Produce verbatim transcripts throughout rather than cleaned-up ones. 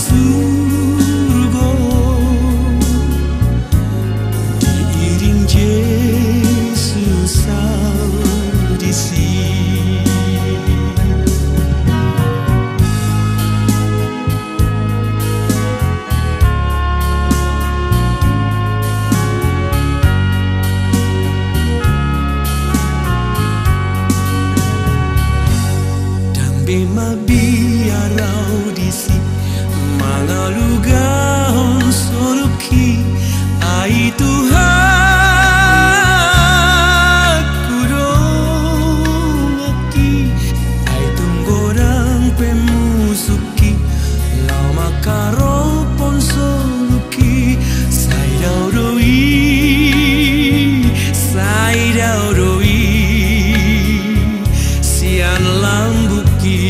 surgo, diiring Jesus au disi. Ndang be mabiar au disi, mangalugahon soluki, ai Tuhanku do angki, ai tung godang pe musuk i, laho mangkarophon soluki, sai dao do i, sai dao do i, sian lambungki.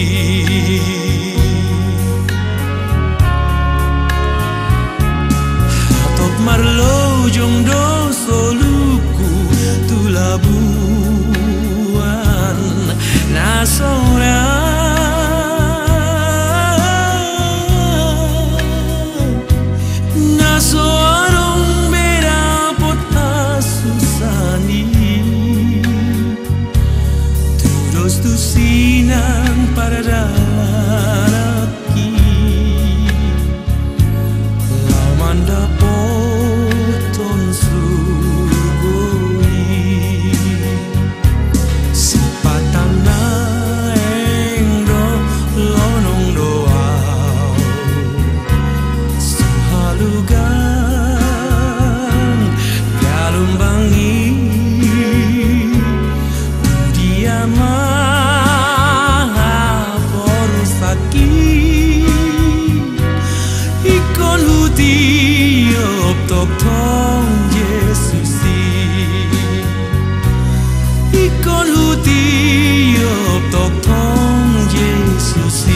Hatop marlojong do soluku tu labuan na so ra, na so adong be dapot hasusaan i. Tudos tu sinan paradalan laho mandapothon surgo i. Sipata naeng do lonong do au, so halugan galumbang i. Tu dia ma haporusaki, ingkon hutiop tongtong Jesus i. Ingkon hutiop tongtong Jesus i.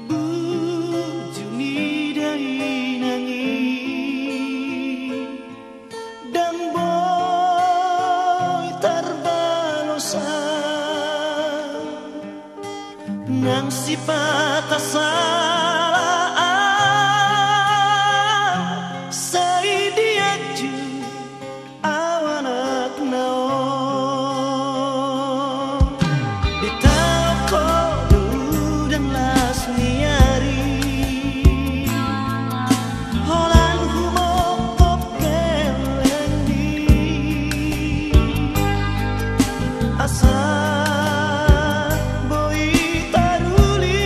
Bujur ni dainang i, ndang boi tarbalosan, nang sipata sala au, sai dianju au anakna on. Ditaon ho do udan las ni ari, holan humongkop gelleng i, asa boi taruli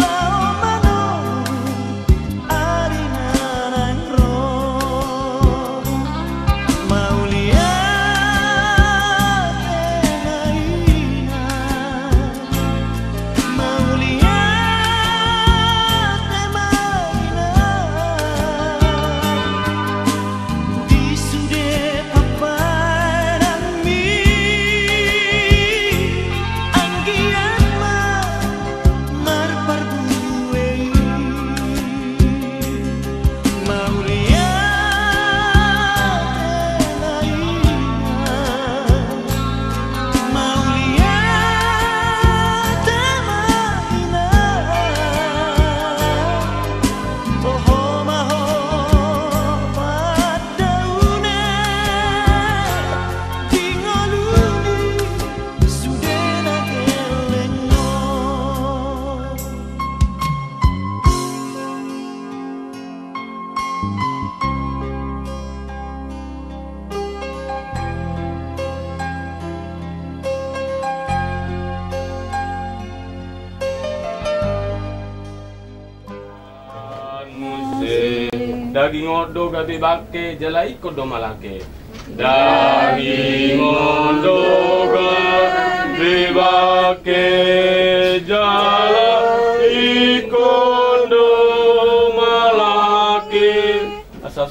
laho manolus ari na naeng ro. Mauliate ma inang, mauliate ma inang, di sude papadanmi anggiat ma marparbue i. Mauliate ma inang, mauliate ma inang. Toho ma ho pandaune di ngolu ni sude na gelleng on. Muse, daging on do gabe bangke, jala ingkon do malangke. Daging on do gabe bangke, jala ingkon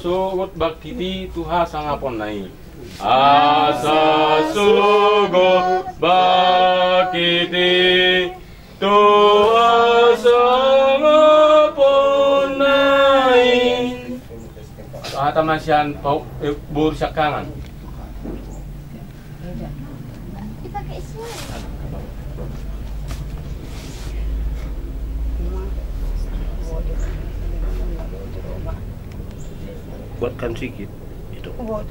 Sogot bangkiti tu hasangaponna i. Asa sogot bangkiti tu hasangaponna i. Hata ma sian pau, eh, boru siangkangan. Kuatkan sikit itu. Selamat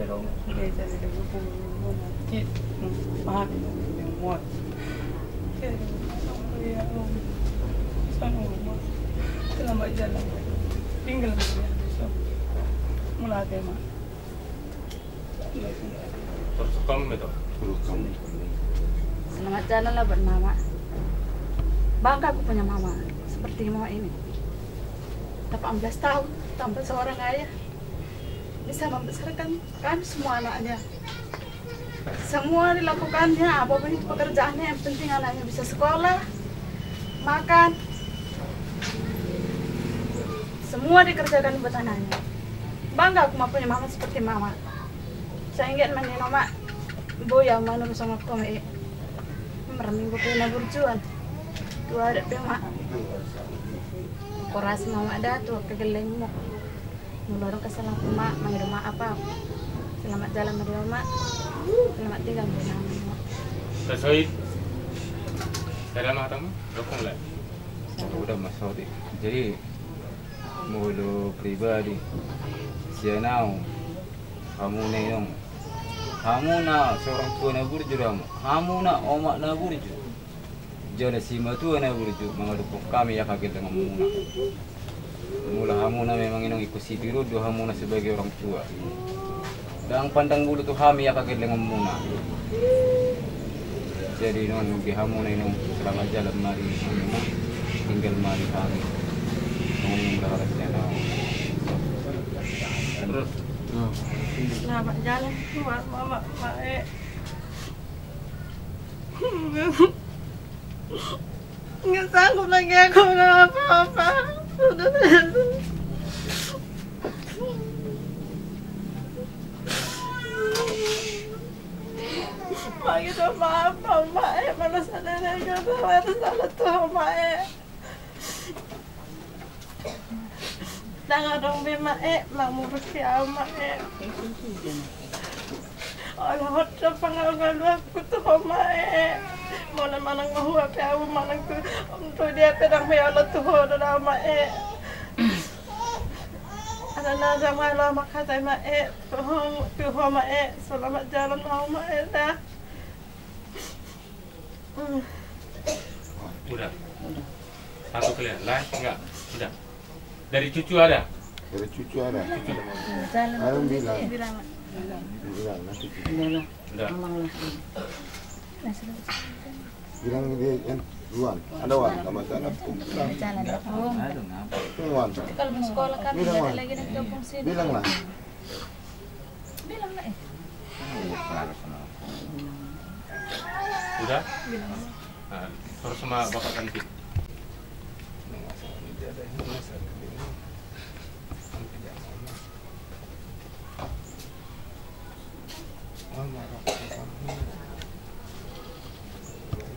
jalan. Tinggal. Mulai tema. Terus kamu itu. Selamat jalan lah buat mama. Bangga aku punya mama seperti mama ini. Delapan belas tahun tanpa seorang ayah, bisa membesarkan kami semua anaknya. Semua dilakukannya, apapun itu pekerjaannya, yang penting anaknya bisa sekolah, makan. Semua dikerjakan buat anaknya. Bangga aku ma punya mama seperti mama. Sai anggiat ma nian, Oma, boi au manurus omakku ma i. Marminggu pe na burju an. Tu adat pe, Oma. Horas ma, Oma, da tu angka gellengmu. Molo adong kesalahanku, Oma, mangido maaf au. Selamat jalan ma di, Oma. Selamat tinggal ma di, Oma. Tasoi. Sada ma hatamu? Dokong lah. Udah, Mas Saudi. Jadi, molo pribadi, sian au, hamuna inong, hamuna seorang tua na burju do hamu, hamuna omak na burju, jala simatua na burju mangadophon hami angka gellengonmuna. Molo hamuna memang inong ingkon sitiruon do hamuna sebagai orang tua. Ndang pandang bulu tu hami angka gellengonmuna. Jadi inong, di hamuna inong, selamat jalan ma di hamuna. Tinggal ma di hami. Songon i mula harapan sian au. Terus. Selamat jalan buat mama, Mak, eh. Nggak sanggup lagi aku udah apa-apa. Udah. Mangido maaf, Mak, eh, molo seandainya aku salah, salah tu Mak, eh. Ndang adong be, Mak, eh, mangurusi au, Mak, eh. Olo hot do pangalualuanku tu ho, Mak, eh. Molo manang mahua pe au manang tu, tu dia pe ndang be olo tu ho do au, Mak, eh. Alana ndang malo au mangkatai, Mak, eh. Tu ho, tu ho, Mak, eh. Selamat jalan ma au, Mak, eh, da. Udah. Satu kalian, lain enggak? Udah. Dari cucu ada? Dari cucu ada. Cucu. Ada yang bilang. Bilang. Bilang, nanti. Udah lah. Udah. Amang lah. Bilang dia yang duluan. Ada, Wan, sama sana. Jalan. Ini, Wan. Kalau mau sekolah kan, bilang, Wan. Ada lagi nanti kampung sini. Bilang lah. Bilang lah, eh. Udah? Bilang. Nah, terus sama bapak ganti.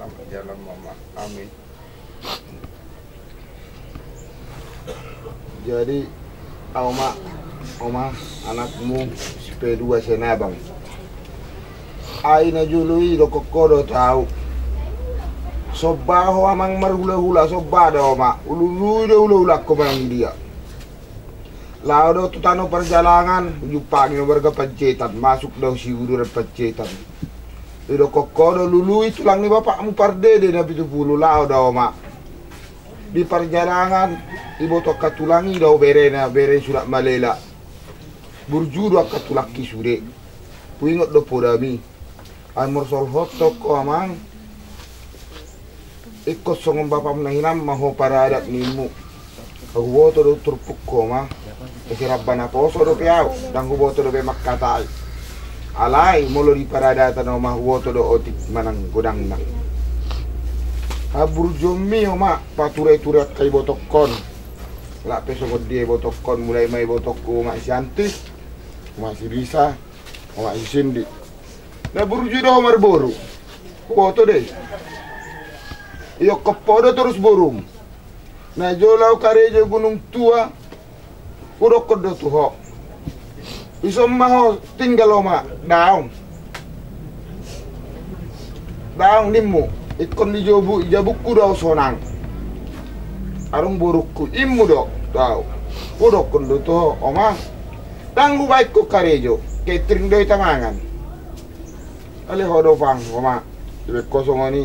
Selamat jalan, Mama. Amin. Jadi, au ma, Oma, anakmu si P dua sian abang. Ai na jolo i dokkon ho do tu au. Somba ho amang marhulahula, somba do, Oma. Hulului do hulahulangku manang dia. Laho do tu tano Parjalangan, hujumpangi do marga Panjaitan, masuk do siuduran Panjaitan. Didokkon ho do, lului tulang ni bapakmu pardede na pitu pulu, laho do, Oma. Di Parjalangan, diboto angka tulang i do berena, bere Sulat Malela. Burju do angka tulangki sude. Huingot do podami. Ai molo solhot ho, amang, ingkon songon bapam na hinan ma ho paradat ninmu. Huboto do turpuk ho ma. Ese ramba na poso dope au, ndang huboto dope mangkatai. Alai molo di paradatan, Oma, huboto do otik manang godangna. Haburjuonmi, Oma, patureture angka ibotongkon. Lak pe songon dia ibotongkon, mulai ma ibotongku, Oma, si Anti. Oma si Risa, oma si Sindi. Na burju do ho marboru. Huboto do i. Idokkon ho do torus borum. Na jolo ahu karejo Gunung Tua, hudokkon do tu ho. Dison ma ho tinggal oma, daong. Daong nimmu, ingkon di jabu, di jabungku do ahu sonang. Adong borungku, immu do, daong. Hudokkon do tu ho, oma. Ndang hubaen ho karejo, catering do hita mangan. Alai ho do pang, oma. Dibaen ho songon i.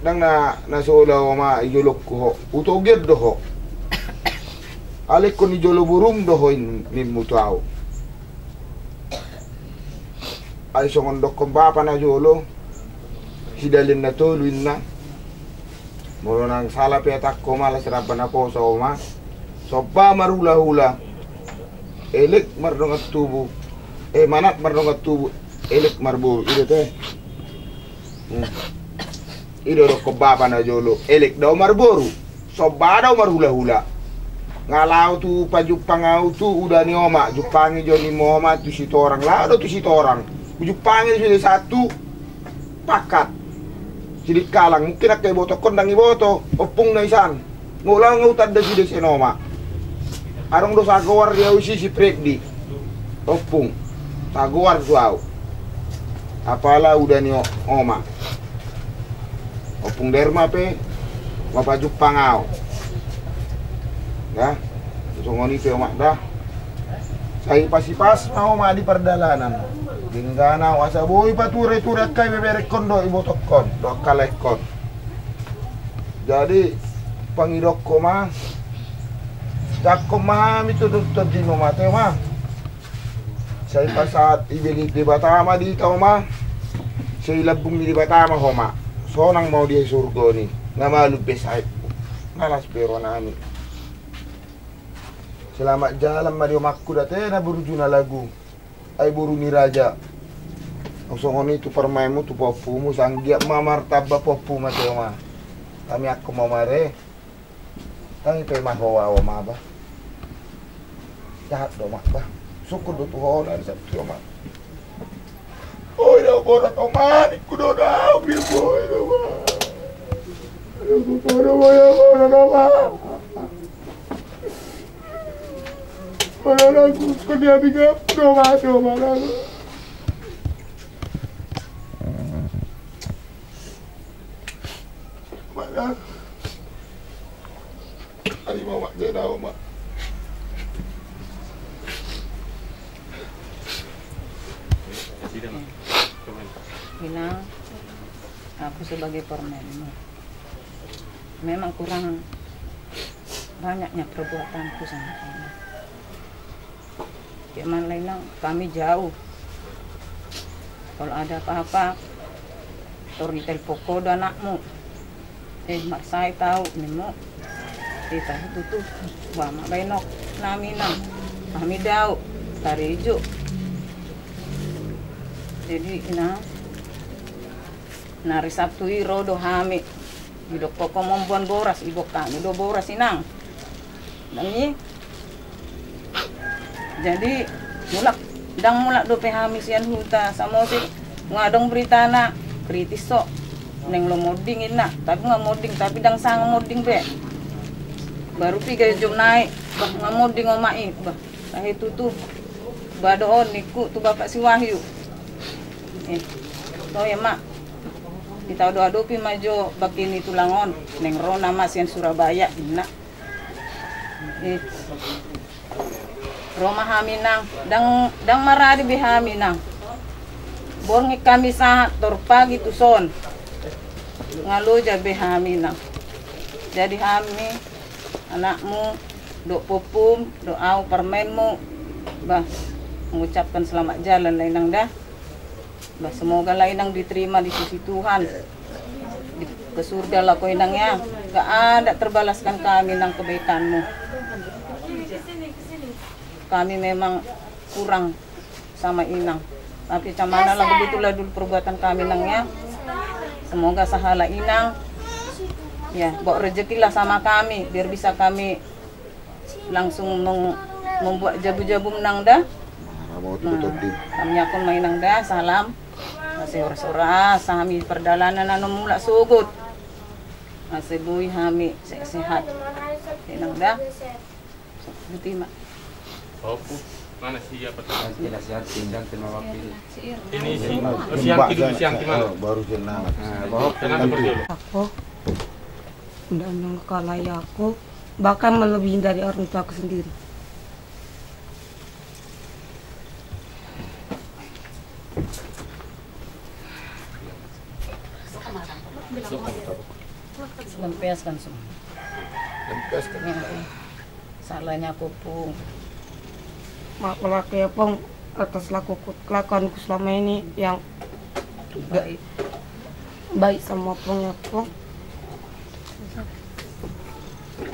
Ndang na, na sola oma, di jolongku ho. Hutogian do ho. Alai ingkon di jolo borum do ho in, nimmu tu ahu. Ai songon dokkon bapa na jolo, sidalian na tolu inna. Molo nang sala pe hatangku, oma, las ramba naposo, oma. Somba marhulahula, elek mardongan tubu. Eh, manat mardongan tubu, elek marboru. I do te. Hmm. I do dokkon bapa na jolo, elek do ahu marboru, somba do ahu marhulahula. Nga laho tu pajumpang ahu tu uda ni oma, jumpangi jo nimmu oma tu Sitorang, laho do tu Sitorang. Hujumpangi do sude sahat tu Pangkat. Sidikalang, mungkin angka ibotohon ndang iboto, ompung na isan. Nga laho nga hutanda sude sian oma. Adong do sagoar di ahu isi si Freddy. Ompung. Sagoar tu ahu. Apala uda ni o-, oma. Ompung Derma pe, ma pajumpang ahu. Ya, songon i pe oma da. Sai pas-ipas ma oma di pardalanan. Denggan ahu asa boi pature-ture angka ibeberengkon dohot ibotohon, dohot angka laengkon. Jadi, pangidohon ma, jangkon ma hami tu, tu, tu di oma te oma. Sai pasahat ibege Debata ma di hita oma. Sai lambung ni Debata ma ho oma. Sonang ma ho di surgo ni. Nga malum be sahithu. Nga las be rohanami. Selamat jalan ma di omangku da te na burju na lagu. Ai boru ni raja. Songon i tu parumaenmu tu pahompumu, sai anggiat ma martamba pahompumu ma te oma. Tangiangkon ma oma re. Tangi pe ma ho ahu oma bah. Jahat do oma bah. Sungkun do tu ho na di samping oma. Oi do borat oma, ningku do dao pir boi do oma. Aduh, borat oma, borat oma. Borat aku kerja tiga do oma, do oma. Mana? Ari ma mak jeda oma. Inang, aku sebagai parumaenmu memang kurang banyaknya perbuatanku sama kamu. Cuman lainang kami jauh. Kalau ada apa-apa, tor ditelepon ho do anakmu. Eh, marsahit ahu, nimmu. Eh, tahu tutu. Bah, ma baenonnami nang. Kami dao, karejo. Jadi, inang, na hari Sabtu i ro do hami. Didok ho mamboan boras, iboan hami do boras, inang. Ndang i. Jadi, mulak, ndang mulak dope hami sian huta Samosir, nga adong beritana, kritis ho. Naeng ro monding inna, tapi nga monding, tapi ndang sanga monding be. Baru piga jom nai, bah, nga monding oma i, bah, tahe tutu. Bah, do on ningku tu bapak si Wahyu. Eh, to ya, Mak. Kita ado-adopi ma jo bangke ni tulang on, naeng ro nama sian Surabaya, inna. Eh. Ro ma hami nang, ndang, ndang maradi be hami nang. Borngin hami sahat tor pagi tuson. Nga loja be hami nang. Jadi hami, anakmu, dohot pahompum, dohot ahu parumaenmu, bah, mengucapkan selamat jalan lah inang da. Bah, semoga lah inang diterima di sisi Tuhan. Di, ke surga lah ho inang ya. Gak ada terbalaskan kami nang kebaikanmu. Kami memang kurang sama inang. Tapi macam mana lah, begitulah dulu perbuatan kami nang ya. Semoga sahala inang. Ya, bawa rezekilah sama kami, biar bisa kami langsung meng-, membuat jabu-jabu nang da. Hami ampehon ma inang da salam. Asa horas-horas hami di pardalanan, asa mulak sogot, asa boi hami sehat-sehat, inang da. Boti ma. Oke. Mana si apa tuh? Ini si, oh, si Angki dulu, si Angki mana? Baru senang. Aku, undang-undang kalai aku, bahkan melebihi dari orang tuaku sendiri. Lempiaskan semua. Lempiaskan. Salahnya aku, Pung. Maaf, laki ya, Pung, atas laku-, kelakuanku selama ini yang baik, baik sama Pung ya, Pung.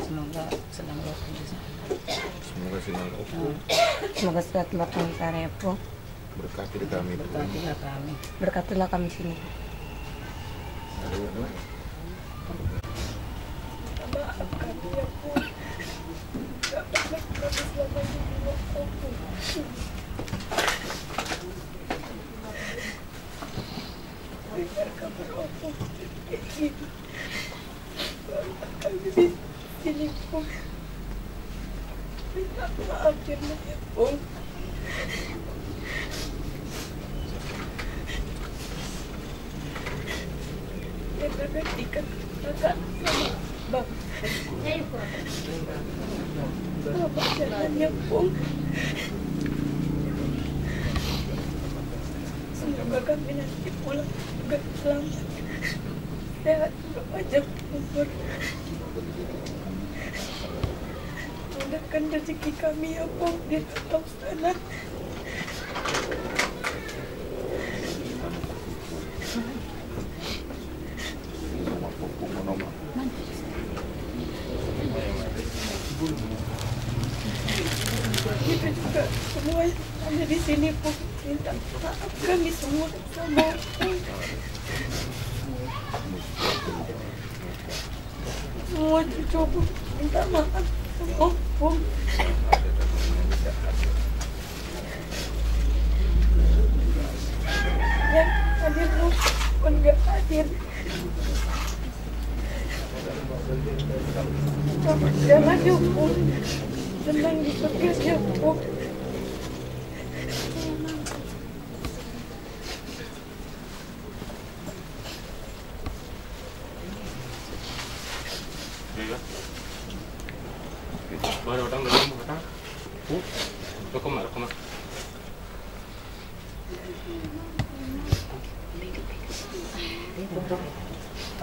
Semoga senang ya, Pung, di sana. Semoga senang ya, Pung. Semoga sehat lah, Pung, di sana ya, Pung. Berkatilah kami, Pung. Berkatilah kami. Berkatilah kami sini. Ini, Pung. Minta maaf ya, Pung. Yang tergantikan kakak sama bang. Selamat jalan ya, Pung. Semoga kami nanti pulang juga selamat. Sehat. Panjang umur. Mudahkan rezeki kami ya, Pung, di rantau sana. Kita juga semua yang ada di sini, Pung, minta maaf kami semua. Semua cucuku minta maaf. Semua, Pung. Yang hadir, Pung, pun nggak hadir. Selamat jalan ya, Pung. Senang di surga ya, Pung. Baru datang, datang, datang. Rokok mak, rokok mak.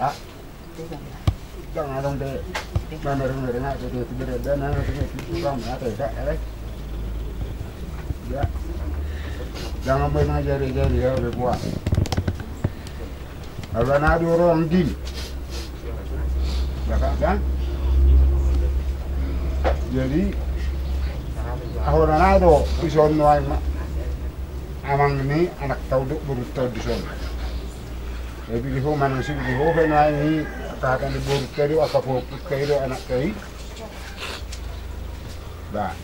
Ah. Jangan ada de, mana dengar-dengar, ada de, ada de, ada de, ada de, ada de. Ya. Jangan main aja de, jadi ya, udah buat. Ala na do ro anggil. Ya kan? Jadi, aho na do, ison nuaeng ma. Amang ni anak tau do, boru tau di son. Jadi di ho manang si di ho, nuaeng i, kakak ni boru tau do, apa pokok tau do, anak tau i. Ba.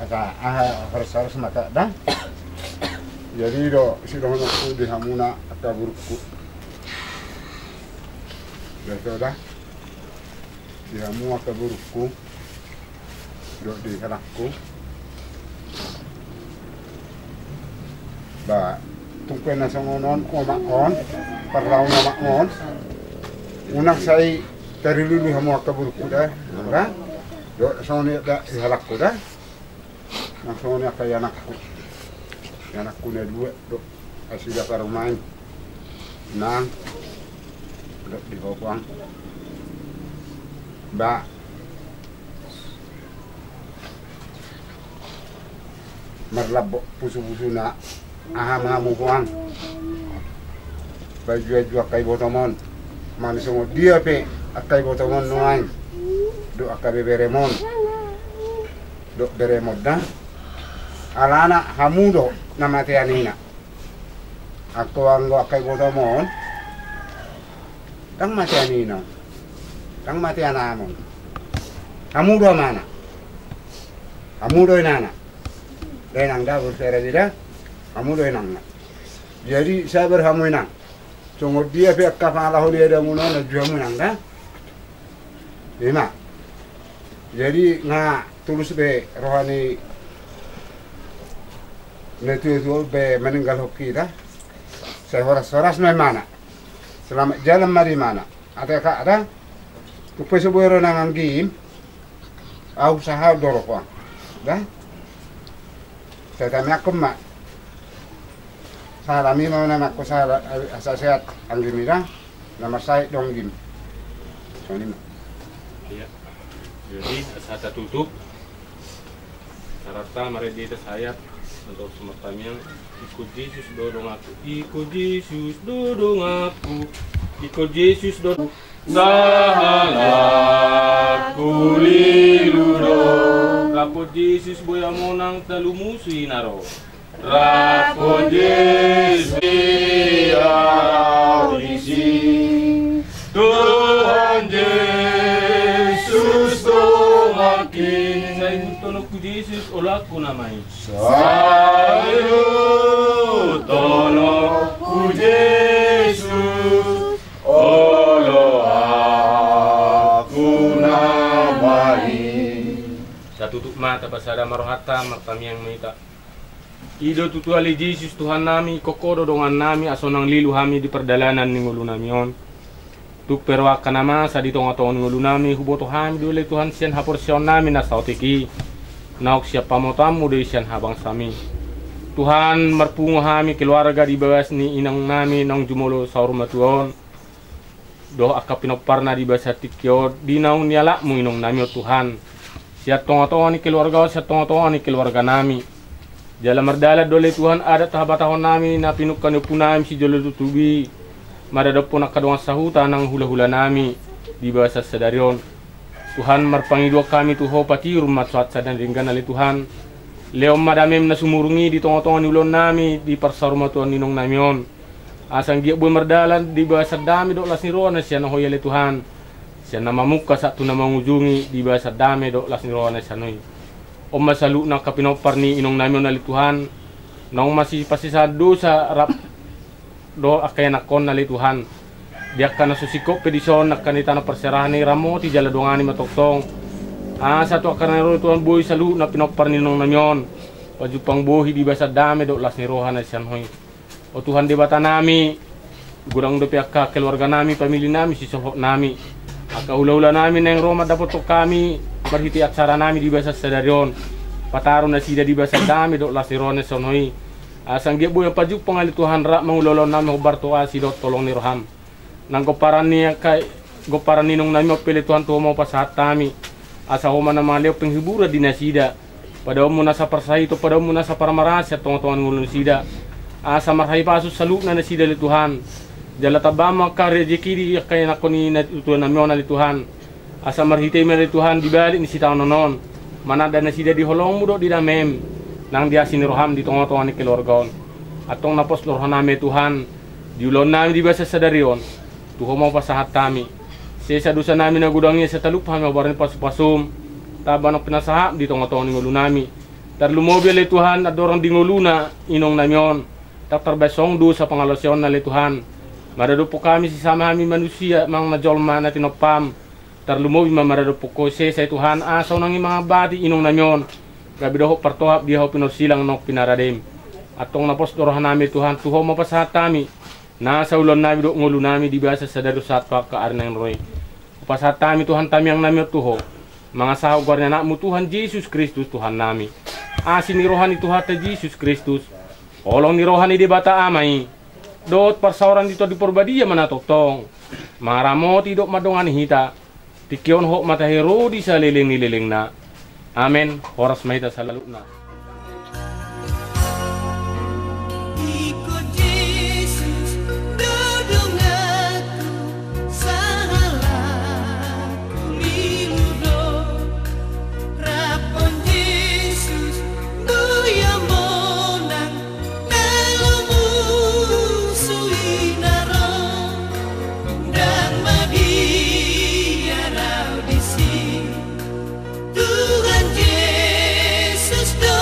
Asa, aha, harus, harus maka, da? Jadi do, sidongan aku di hamuna, angka borukku. Biasa da? Di hamu angka borukku. Do di halakku. Ba, tung pe na songon on, omak on, parlaon omak on. Unang sai tarilului hamu angka borukku da, da? Do, songon i da, di halakku da. Nang songon i angka ianakku. Ianakku na dua, do. Asi da parumaen. Nang. Do, di ho puang. Ba. Marlambok pusu-pusuna. Aha ma hamu puang. Pajual-jual angka ibotom on. Manang songon dia pe angka ibotom on nuaeng. Do angka beberem on. Do berem on da. Alana hamu do na matean ina. Anggo, anggo angka ibotom on. Ndang matean ina on. Ndang matean amang on. Hamu do amana. Hamu do inana. Dainang da, boru Siharade da. Hamu do inangna. Jadi sabar hamu inang. Songon dia pe angka pangalaho ni adamuna na uju hamu inang da. Ima. Jadi nga tulus be roha ni na tuatua be maninggalhon hita. Sai horas-horas ma imana. Selamat jalan ma di imana. Ate ka da. Tung pe so boi ro nang anggim. Au sahat do roha da. Sai tamiangkon ma. Sahat hami ma na mangko sahat, asa sehat anggim i da. Na marsahit do anggim. Songon i ma. Iya. Jadi asa tatutup. Sarata marende hita sayat. Untuk semertamiang. Ikut Jesus do donganku. Ikut Jesus do donganku. Ikut Jesus do. Sahalakku lilu do. Rap Jesus boi au monang talu musu i na ro. Rap Jesus ia au disi. Tuhan Jesus donganki. Sai hutonokku Jesus olakku nama i. Sai hutonokku Jesus. Olo aku nama i. Tatutup ma tapasada ma rohanta martamiang ma hita. I do tutu ale Jesus Tuhan nami, ingkon Ho do dongan nami asa unang lilu hami di pardalanan ni ngolu nami on. Tung pe ro angka na masa di tonga-tonga ni ngolu nami huboto hami do ale Tuhan sian haporseaon nami na saotik i. Naung sian pamotoanmu do i sian habangsaMi. Tuhan marpungu hami keluarga di bagas ni inang nami naung jumolo saur matua on. Dohot angka pinomparna di bagasan tingki on di naung nialapmu inong nami on Tuhan. Sian tonga-tonga ni keluarga on sian tonga-tonga ni keluarga nami. Jala mardalan do ale Tuhan adat habatahon nami na pinungka ni ompu nami sijolo tutubi. Maradophon angka dongan sahuta nang hula-hula nami di bagasan sadari on. Tuhan marpangidoan hami tu Ho patiur ma suhat sada denggan ale Tuhan. Lehon ma dameM na sumurung i di tonga-tonga ni ulaon nami di parsaurmatuaon ni inong nami on. Asa anggiat boi mardalan di bagasan dame dohot las ni roha na sian Ho i ale Tuhan. Sian na mamungka sahat tu na mangujungi di bagasan dame dohot las ni roha na sian Ho i. On ma saluhutna angka pinompar ni inong nami on ale Tuhan. Naung masipasisaan dosa rap dohot angka ianakhonna ale Tuhan. Di angka na so singkop pe dison angka na di tano parserahan i ramoti jala dongani ma tongtong. Asa tu angka na ro Tuhan boi saluhutna pinompar ni inong nami on. Pajumpang bohi di bagasan dame dohot las ni roha na sian Ho i. O Tuhan Debata nami, godang dope angka keluarga nami, pamili nami, sisolhot nami. Angka hula-hula nami naeng ro mandapothon hami marhite acara nami di bagasan sadari on. Pataru nasida di bagasan dame dohot las ni roha na sian Ho i. Asa anggiat boi pajumpang ale Tuhan rap mangula ulaon nami hombar tu asi dohot holong ni rohaM. Nang gomparan ni angka gomparan ni inong nami on pe ale Tuhan tu Ho ma hupasahat hami. Asa Ho ma na mangalehon penghiburan di nasida. Padaonmu nasa parsahiton, padaonmu nasa parmaraan sian tonga-tonga ni ngolu nasida. Asa marhahipason saluhutna nasida ale Tuhan. Jala tambahon ma angka rejeki di angka ianakhon ni na tuatua nami on ale Tuhan. Asa marhitemi ale Tuhan di balik ni sitaonon on. Mananda nasida di holongmu dohot di dameM. Nang di asi ni rohaM di tonga-tonga ni keluarga on. Antong na pos do roha nami Tuhan. Di ulaon nami di bagasan sadari on. Tu Ho ma hupasahat hami. Sesa dosa nami na godang i asa talup hami hombar ni pasu-pasuM. Tamba nang pinasahatM di tonga-tonga ni ngolu nami. Tarlumobi ale Tuhan andorang di ngoluna inong nami on. Ndang tarbahen songon dosa pangalaosionna ale Tuhan. Maradophon hami sesama hami manusia manang na jolma na tinompaM. Tarlumobi ma maradophon Ho sesa i Tuhan asa unang i mangambati inong nami on. Gabe dohot partohap dia Ho pinorsilang nang pinaradeM. Antong na pos do roha nami Tuhan tu Ho ma hupasahat hami. Nasa ulaon nami dohot ngolu nami di bagasan sadari on sahat tu angka ari naeng ro i. Hupasahat hami Tuhan tamiang nami on tu Ho. Mangasahon goar ni AnakMu Tuhan Jesus Kristus Tuhan nami. Asi ni roha ni Tuhanta Jesus Kristus. Holong ni roha ni Debata Ama i. Dohot parsaoran ni Tondi Porbadia ma na tongtong. Mangaramoti dohot mandongani hita. Tingki on hot ma tahe ro di saleleng ni lelengna. Amen. Horas ma hita saluhutna. Ikut Jesus do donganku, sahalakku lilu do. Rap Jesus do ia monang, talu musu i na ro. Ndang mabiar au disi. Tuhan Jesus do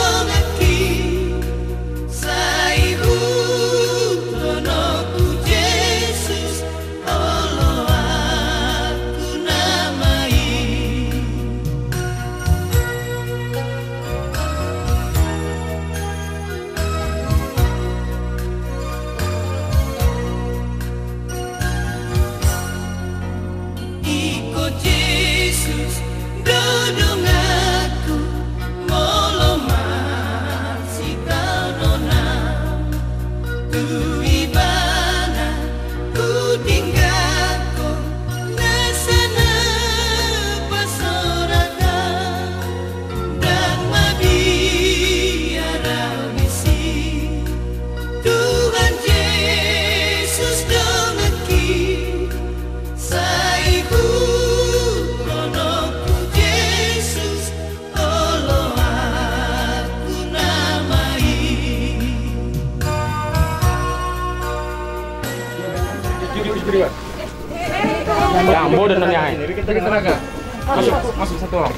Masuk, masuk satu orang.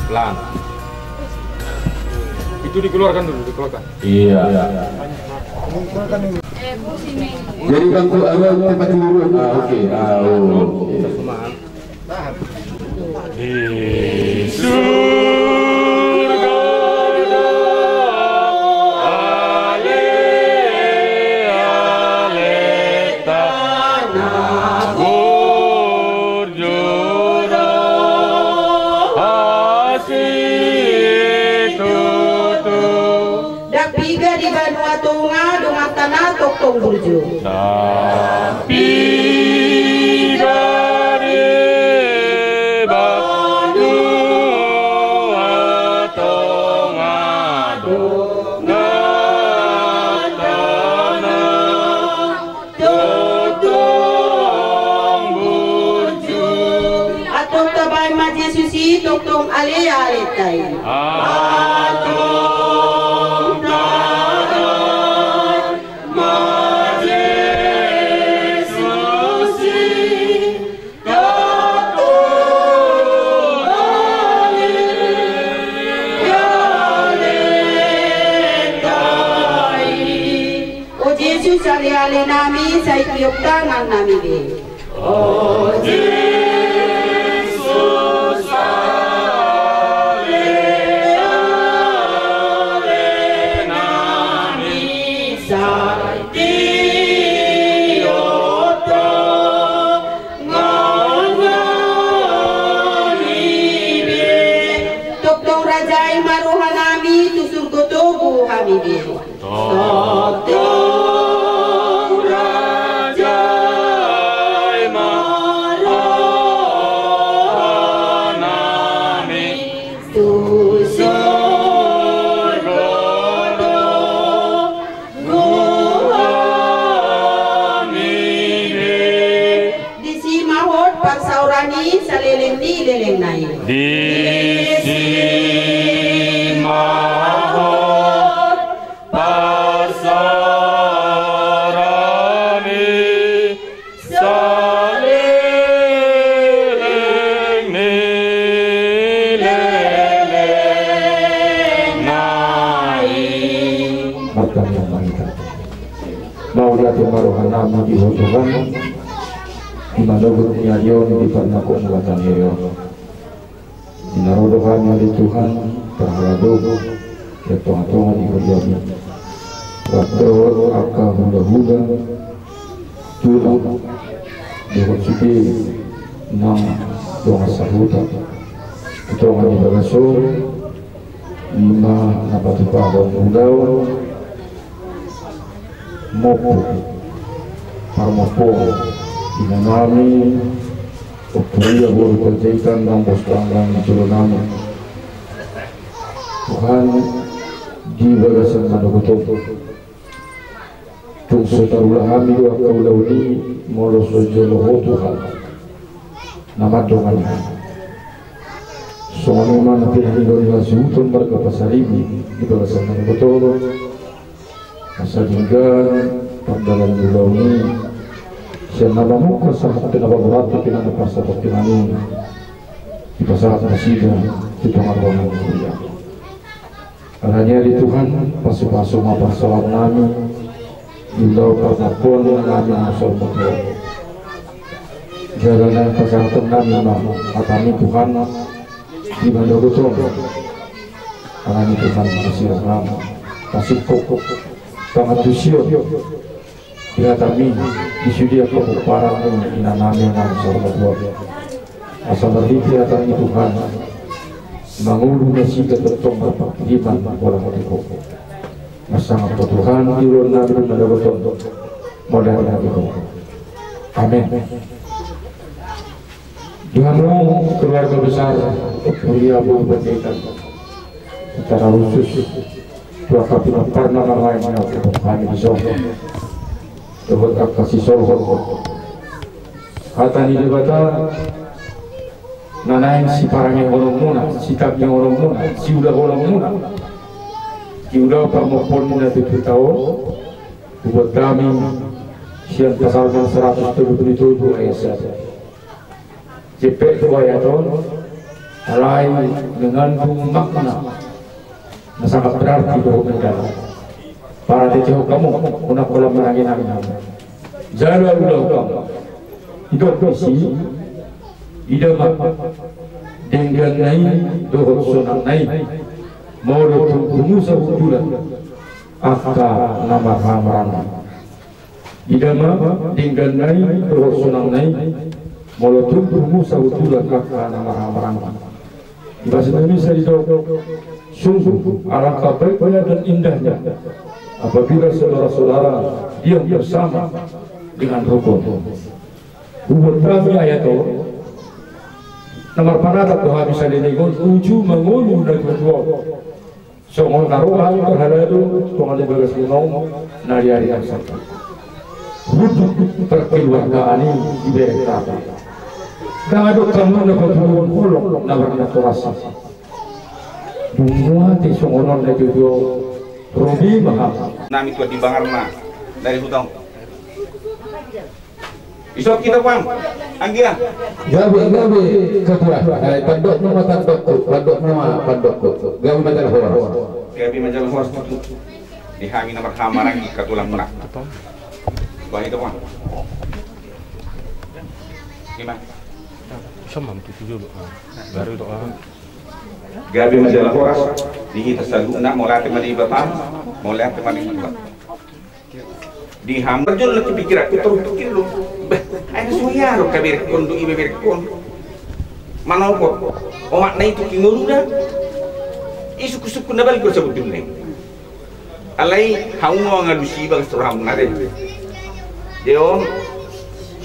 Pelan. Itu dikeluarkan dulu, dikeluarkan. Iya. Jadi bangku awal tempat dulu. Ah, oke. Ah, oh, oke. Di surga ale-ale tanah burju do asi tutu. Ndang piga di banua tonga dongan tana tongtong burju. Ndang piga di banua tonga dongan tana tongtong burju. Antong tabaen ma Jesus i tongtong ale-alenta i. Antong tabaen ma Jesus i tongtong ale-alenta i. O Jesus, ale-alenami, sai tiop tangannami be. O Jesus, ale-alenami, sai tiop tangannami be. Tongtong rajai ma rohanami, tu surgo togu hami be. Tongtong rajai ma rohanami, tu surgo togu hami be. Disi ma hot parsaoran i saleleng ni lelengna i. Disi ma hot parsaoran i saleleng ni lelengna i. Martangiang ma hita. Mauliate ma rohanami di Ho Tuhan, di manogot ni ari on, di parnangkok ni hata ni ari on. Di na ro do hami ale Tuhan, parhalado di tongatonga ni huriami. Rap dohot angka hulahula, tulang, dohot sude nang dongan sahuta. Di tonga ni bagas on, ima na patupahon ulaon mompo, parmompoon, inanami, Ompu Ria boru Panjaitan nang bos panggang di jolonami. Tuhan, di bagasan manogot on, tung so tarula hami do angka ulaon i, molo so jolo Ho Tuhan na mandongani hami. Songon i ma na pinangido ni hasuhuton marga Pasaribu di bagasan manogot on. Asa denggan pardalanan ulaon i, sian na mamungka sampe na paborat dohot na parsatongkinan i, dipasahat nasida tu tonga ruangan ni huria. Alani i ale Tuhan, pasupasu ma parsaorannami di ulaon parmompoon nami na so martua. Jala naeng pasahatonnami ma hatami Tuhan, di manogot on. Alani Tuhan, masiroham, pasingkop, pangantusion di hatami, di sude angka pomparanmu, inanami na so martua. Asa marhite hatami Tuhan, mangolu nasida tongtong marpanghirim holan tu Ho. Marsangap Ho Tuhan, di ulaonnami di manogot on, mauliate ma di Ho. Amen. Di hamu keluarga besar Ompu Ria boru Panjaitan, secara khusus tu angka pinomparna na lain na hami di son, dohot angka sisolhot. Hata ni Debata na naeng siparangehononmuna, sitangihononmuna, siulahononmuna di ulaon parmompoon na tutu taon, hubuat hami sian Psalmen saratus tolu pulu toju ayat sada. Jempek do ayat on, alai mengandung makna na sangat berarti dohot mendalam. Paratehon hamu, unang holan manangin-angin hamu. Jala ulaon hamu. Didok disi, ida ma dengganna i dohot sonangna i, molo tung pungu sahundulan angka na marhahamaranggi. Ida ma dengganna i dohot sonangna i, molo tung pungu sahundulan angka na marhahamaranggi. Di bahasa Indonesia didok, sungguh alangkah baiknya dan indahnya apabila saudara-saudara diam bersama dengan rukun. Hubuat hami ayat on, na marpanatap do hami salelengon uju mangolu na tuatua on. Songon na ro hami parhalado, songon di bagas gunung, na di ari na satu. Hubuat perkeluargaan i di bereng hami. Dang adong hamu na patulungon holong na marnatoras. Dung muate songon on na tuatua on, ro be ma hami. Nami tuan di bangarna dari huta on. Isop hita puang, anggia. Gabe, gabe, ketua. Eh, pandok nama pandokku, pandok nama pandokku. Gabe ma jala horas. Gabe ma jala horas tutu. Di hami na marhahamaranggi, katulangmuna. Puang hita puang. Ima. Sama tutu dulu. Baru itu ah. Gabe ma jala horas. Di hita saluhutna, mauliate ma di Debata, mauliate ma di Tuhan. Di hamu. Parjolo na tu pikiranku, torus pikir do. Bah, ai na so ia ro haberekkon dohot ibeberekkon. Manopot omakna i tu hingoluna. I sungkunsungkun na balga do sabotulna i. Alai hamu ma mangalusi bagas tu rohamuna de. Dia on,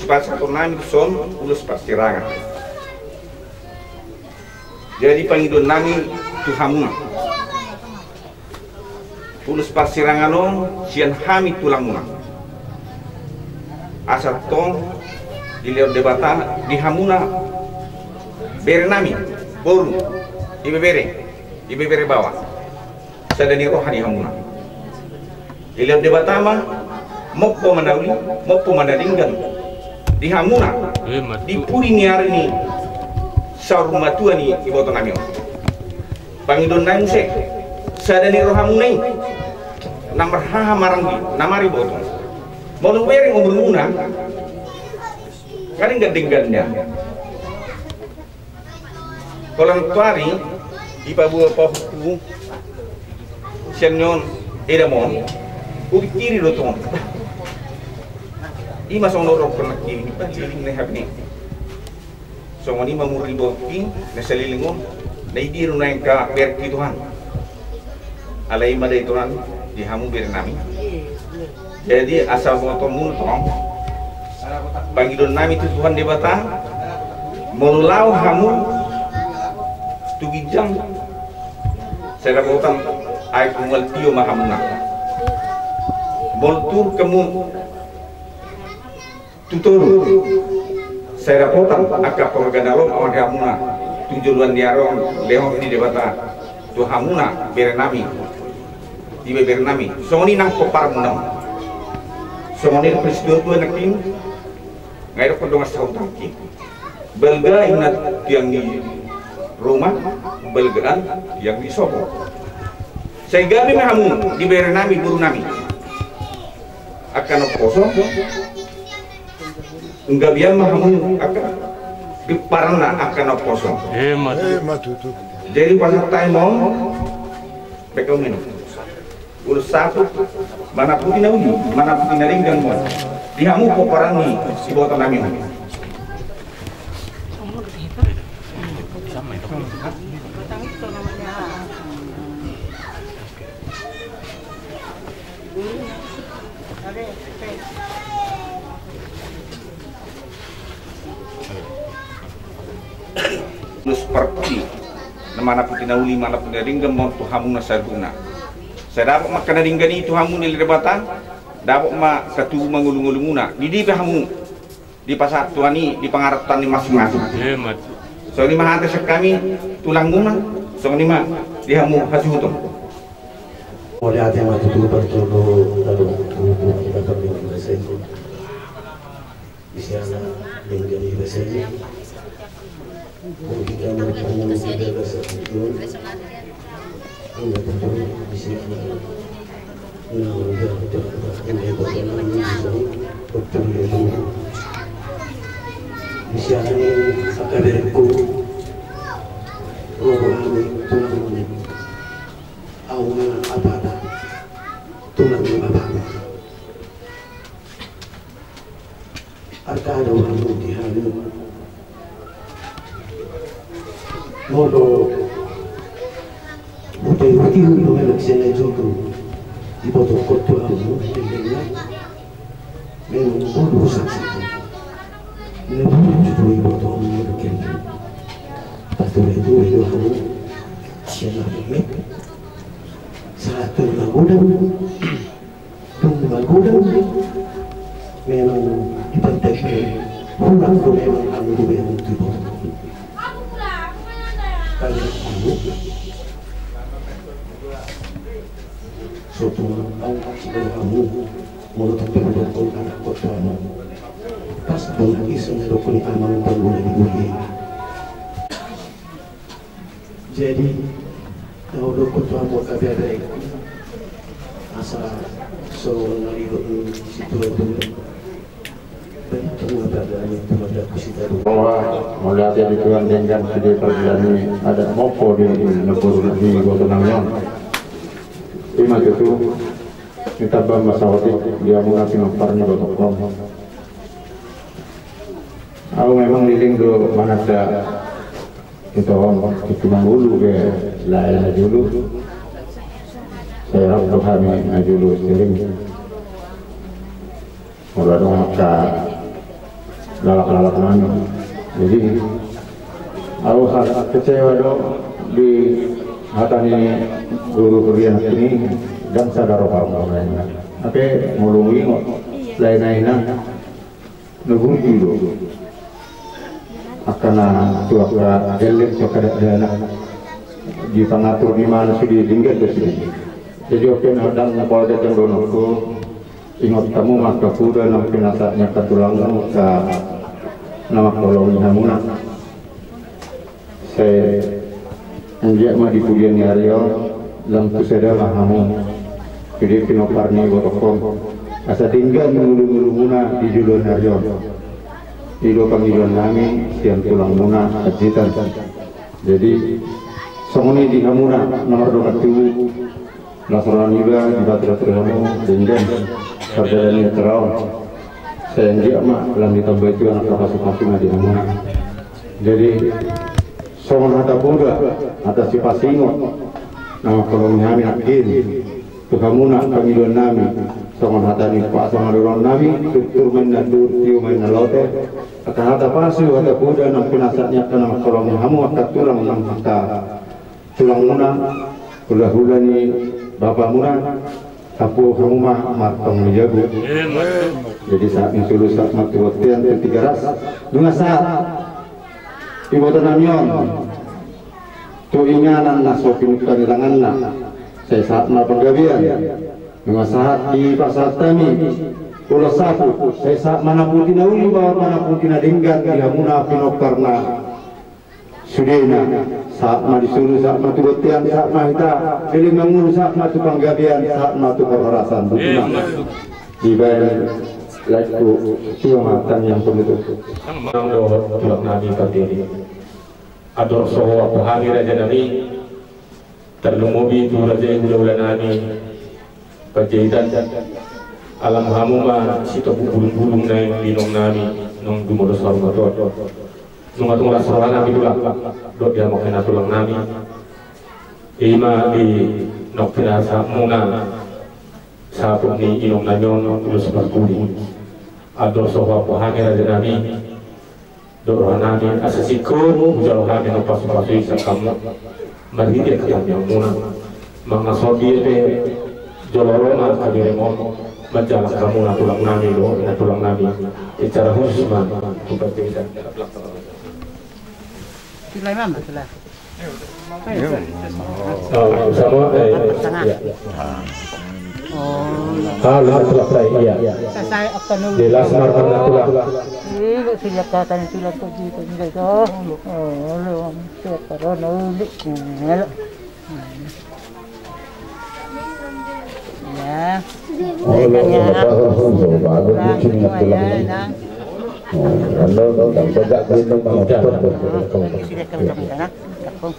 sipasahaton nami tu son ulos parsirangan. Jadi pangidoan nami tu hamuna. Ulos parsirangan on sian hami tulangmuna. Asa tong dilehon Debata di hamuna bere nami, boru, ibebere, ibebere baoa. Sada ni roha di hamuna. Dilehon Debata ma, mompo ma na uli, mompo ma na denggan. Di hamuna, di pudi ni ari ni saur matua ni iboto nami on. Pangidoan nami muse, sada ni rohamuna i, na marhahamaranggi, na mariboto. Molo bereng umurmuna, nga denggan-dengganna. Holan tu ari, dipaboa pahompu, sian ni on, eda mon, hupikiri do tong. Ima songon na hudok nangkin, hupikiri na hami. Songon i ma murri boki na saleleng on, na i dia do na angka berengki Tuhan. Alai ima da i Tuhan di hamu bere nami. Jadi asa botomu tong. Pangidoan nami tu Tuhan Debata, molo laho hamu tu ginjang, sai dapotan aek mual tio ma hamuna. Molo turuk hamu tu toru, sai dapotan angka porgana rom awan hamuna tu joloan ni ari on, lehon ni Debata tu hamuna bere nami, ibebere nami. Songon i nang pomparanmuna on. Songon i do parsitua-tua nangkin, nga didokkon dongan sahutangki. Balga inna tiang ni ruma, balgaan tiang ni sopo. Sai gabe ma hamu di bere nami, boru nami. Angka na poso. Gabean ma hamu angka pomparanna angka na poso. Ima tutu. Jadi pasahat hami ma on. Baen hamu minum. Ulos saput, manaputi na uli, manaputi na denggan ma on. Di hamu pomparan ni iboto nami on. Ulos parpudi, na manaputi na uli, manaputi na denggan ma on tu hamuna saluhutna. Sai dapot ma angka na denggan i tu hamu ni Debata, dapot ma angka tubu mangolungolumuna. Di dia pe hamu dipasahat Tuhan i di pangarantoan ni masing-masing. Songon i ma hata sian hami tulangmuna, songon i ma di hamu hasuhuton. Mauliate ma tutu parjolo, lalu tutu kita perlu bersentuh. Di siana denggan i rasanya. Di sian angka berengku, roha ni tulang ni au ma apana, tulang ni bapana. Arta do hamu di hami. Molo huta huti hulu memang sena jogo. Iboto kotu hamu, memang. Memang bulu saksi. Memang bulu jutu iboto hamu, memang. Patu itu, itu hamu. Sena memang. Satu magodang. Dung magodang, memang di pantai ini, hurang do memang hamu di bere tu. Kali hamu, sotung au sibar hamu, molo tu pembuat kau anak kau tu hamu. Pas dong lagi sena dokon amang panggola di bule. Jadi, na hudok tu hamu angka berengku, asa so nalidok ni situa tu. Baik, terima kasih, terima kasih. Bahwa mauliate di Tuhan denggan sude parjala ni adat mompo di negara, di iboto nami on. Ima tutu, ni tamba ma saotik di hamuna pinompar ni ibotongku. Au memang leleng do mananda. Ito on, ito mangolu be lae na jolo. Sai rap do hami na jolo sering. Molo adong angka lalap-lalap nami. Jadi, au sangat kecewa do di hata ni guru hurian ini, dan sadar apa mau lain. Tapi molo ingot lain-lain. Na burju do. Angka na tu angka gelleng tu angka dakdanak. Di pangatur ni mana sude denggan do sude. Jadi oke na dang na pola datang donokku. Ingot hamu ma angka poda na pinasahat ni angka tulangmu angka na mangkolongi hamuna. Sai anggiat ma di pudian ni ari on, lam tu sada ma hamu. Sude pinompar ni ibotongku. Asa denggan ngolu-ngolumuna di joloan ni ari on. I do pangidoan nami sian tulangmuna Panjaitan. Jadi songon i di hamuna na mardongan tubu. Las roha niba di batu-batu hamu, denggan parjala ni acara on. Sai anggiat ma lam ditambai Tuhan angka pasu-pasu na di hamuna. Jadi songon hata poda, hata sipasingot na mangkolongi hami nangkin tu hamuna pangidoan nami, songon hata ni pasangadon nami, tutur ma inna dur, tio ma inna lote. Angka hata pasu, hata poda na pinasahat ni angka na mangkolongi hamu angka tulang nang angka tulangmuna, hula-hula ni bapamuna, hapu hamu ma martong ni jabu. Jadi sahat ni solu sahat ma tu bontean tu Tigaras. Nunga sahat iboto nami on tu inganan na so pinungka ni tanganna, sai sahat ma panggabean. Nunga sahat dipasahat hami ulos sapu, sai sahat ma na poti na uli bahwa ma na poti na denggan di hamuna pinompar na sudena, sahat ma di solu, sahat ma tu bontean, sahat ma hita, leleng mangolu, sahat ma tu panggabean, sahat ma tu parhorasan. Botima. Dibaen laengku, tua ma tangiang penutup. Nang dohot tulang nami Pandiri. Andor so ho ampu hami raja nami. Tarlumobi tu raja i hula-hula nami Panjaitan, alam hamu ma sitombuk bulung-bulung naeng di inong nami, nung dumolo saur matua. Nunga tung las roha nami tulang, dohot di hamu angka na tulang nami. Ima di nung pinasahat muna saput ni inong nami on ulos parpudi. Andor so ho ampu hami raja nami. Dohot roha nami asa singkop hujalo hami na pasu-pasu i sian hamu. Marhite angka tangiang muna. Mangasodia pe jolo ro ma angka bereng on. Manjalang hamu na tulang nami dohot na tulang nami. Secara khusus ma tu Panjaitan. Tulai mama, tulai. Oh, sama, eh, ya. Kalau na tulang, iya. Jelas marmar na tulang. Iya, sudah kata na tulang kau gitu, enggak tahu. Oh, lu, sudah corona, lu. Ya. Oh, lu, ya. Bagus, bagus, bagus, ya, ya, ya. Oh, kalau tak tegak, dia memang. Sudah kau, kau, kau.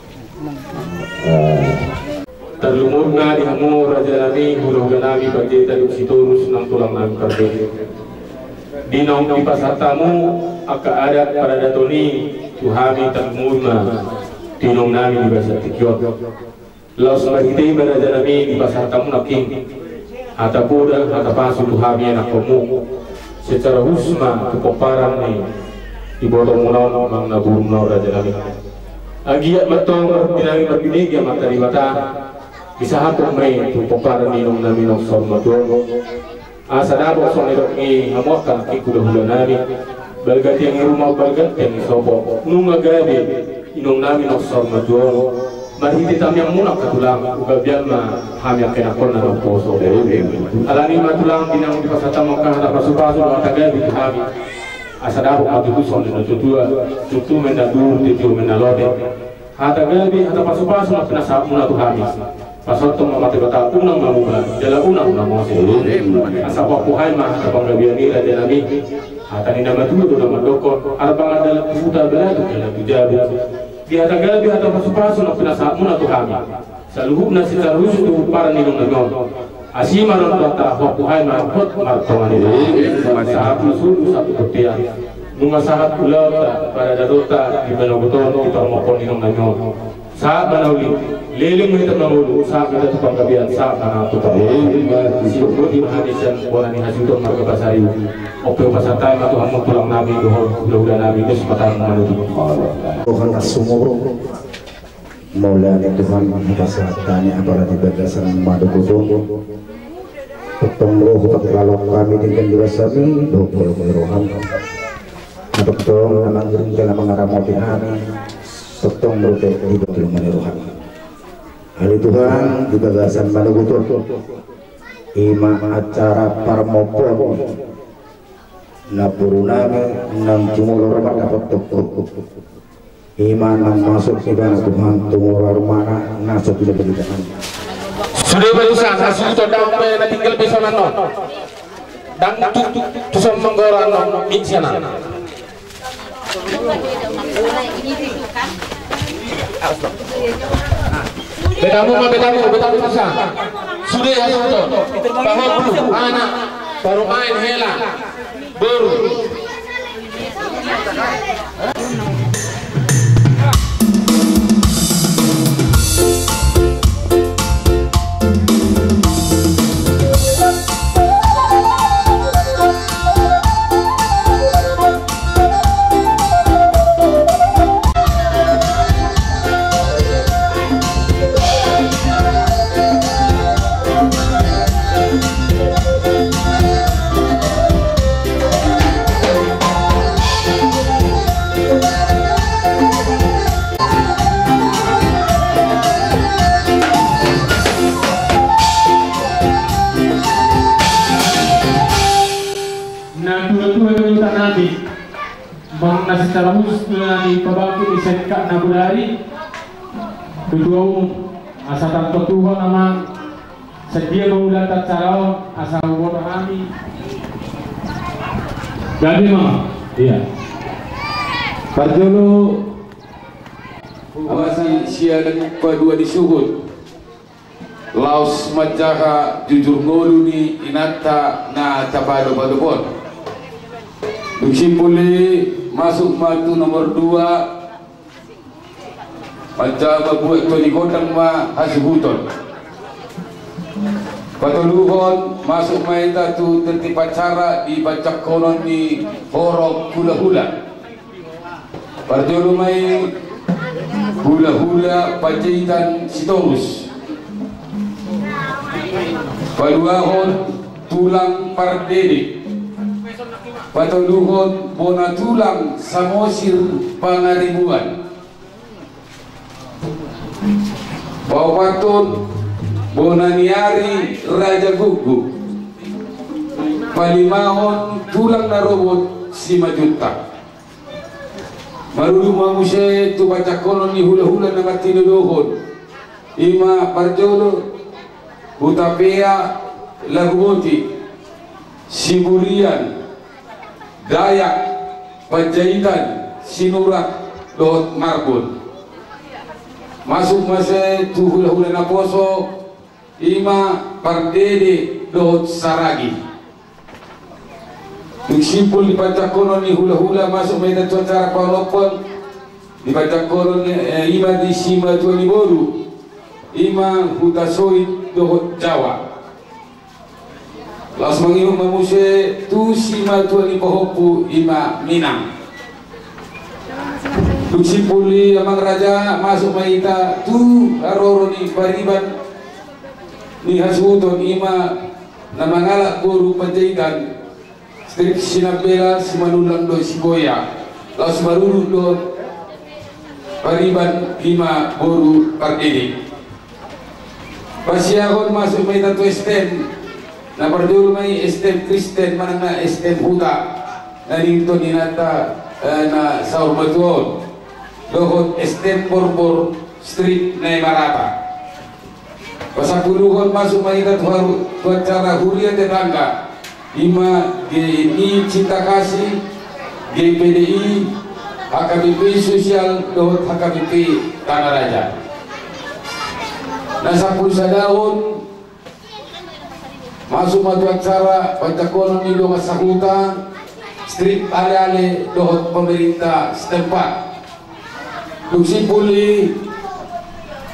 Ah. Tarlumobi ma di hamu raja nami, hulahula nami, Pandita Duk Sitorus, nang tulang nami parbue. Di naung dipasahat hamu angka adat paradaton i tu hami, tarlumobi ma di inong nami di bagasan tingki on. Laos marhite i ma raja nami dipasahat hamu nangkin hata poda, hata pasu tu hami anakkonmu. Secara khusus ma tu pomparan ni ibotomuna on, amang na burung na on, raja nami. Anggiat ma antong di na margine i, amanta Debata, disahaphon ma i tu pomparan ni inong nami na saur matua on. Asa dapot songon na nidok ni hamu angka hulahula nami. Balga tiang ni ruma, balga tiang ni sopo. Nunga gabe inong nami na saur matua on. Marhite tangiangmuna angka tulang, gabean ma hami angka anakkonna na umposo. Alani i ma tulang, di naung dipasahat hamu angka hata pasupasu, hata gabe tu hami. Asa dapot ma tutu songon na nidok ni natuatua, tutu ma inna duhut, tio ma inna lote. Hata gabe, hata pasupasu ma pinasahatmuna tu hami. Pasahathon ma Amanta Debata, unang ma muba, jala unang ma mose. Asa huampu hami ma hata panggabean i, raja nami. Hata ni na matua do na mandokkon, arbangan dalan tu huta, balatuk dalan tu jabu. Di hata gabe, hata pasupasu ma pinasahatmuna tu hami. Saluhutna secara khusus tu pomparan ni inong nami on. Asi ma roha ni Tuhanta, huampu hami ma hot martonga ni. Sahat tu solu, sahat tu bontean. Nunga sahat ulaonta, paradatonta di manogot on, di parmokon ni inong nami on. Sahat ma na uli, leleng ma hita mangolu, sahat ma hita tu panggabean, sahat ma na tu parmokon. Sian boti ma hami sian bona ni hasuhuton marga Pasaribu. On pe hupasahat hami ma tu hamu tulang nami dohot hulahula nami, dos ma hami manutup. Roha na sumurung. Mauliate Tuhan, hupasahat hami apala di bagasan manogot on. Tongtong ro hupasahat hami denggan di bagasan i, dohot holong ni roham. Na tongtong na mangiring jala mangaramoti hami. Tongtong ro pe di bagasan holong ni roham. Ale Tuhan, di bagasan manogot on. I ma acara parmokon. Na boru nami nang jumolo ro ma dapot tongko. I ma nang masuk ibana Tuhan tu mura rumana na so pinaberitahan. Sude barusan, na suhuton dang pe na tinggal pe songon on. Dang tu, tu, tu son manggora non, minsana. Betamu ma, betamu, betamu bisa. Sude hasuhuton. Pahompu, anak, parumaen, hela. Boru. Natuatua di huta nami. Amang na secara khusus na dipabangkit di sengkak na bodari. Ketua umum, asa tartotuhon amang. Sadia ma ulaonta acara on, asa huboto hami. Gabe ma. Iya. Parjolo, awasi sian padua ni suhut. Laos manjaha jujur ngolu ni inanta na tapadopadop on. Dung simpul i masuk ma tu nomor dua, manjaha mambuat toni gondang ma hasuhuton. Patoluhon, masuk ma hita tu tertib acara di panjangkonon ni horong hulahula. Parjolo ma i hulahula Panjaitan Sitorus. Paduahon tulang Pardede. Patoluhon bona tulang Samosir Pangaribuan. Paopathon Bona ni ari Raja Guguk, palimahon tulang na robot Simanjuntak. Marudut ma muse tu panjangkonon ni hulahula na martinodohon, i ma parjolo Hutapea, Laguboti, Siburian, Dayak, Panjaitan, Sinurat dohot Marbun. Masuk muse tu hulahula naposo, i ma Pardede dohot Saragi. Dung simpul di panjangkonon ni hulahula, masuk ma hita tu acara paonomhon di panjangkonon, eh, i ma di simatua ni boru, i ma Hutasoit dohot Jawa. Laos mangihut ma muse tu simatua ni pahompu, i ma Minang. Dung simpul i, amang raja, masuk ma hita tu haroro ni pariban ni hasuhuton, i ma na mangalap boru Panjaitan, Strik Sinambela, Simanullang dohot Siboya, laos marudut do pariban, i ma boru Pardede. Pasiahon, masuk ma hita tu S T M. Na parjolo ma i S T M Kristen, manang na S T M Huta, na diingot inanta, eh, na saur matua on, dohot S T M Borbor, Strik Naimarata. Pasampuluhon, masuk ma hita tu haru-, tu acara huria tetangga, i ma G M I Cinta Kasih, G P D I, H K B P I Sosial dohot H K B P I Tanah Raja. Na sampulu sadahon, masuk ma tu acara panjangkonon ni dongan sahuta, Strik Aleale dohot pemerintah setempat. Dung simpul i,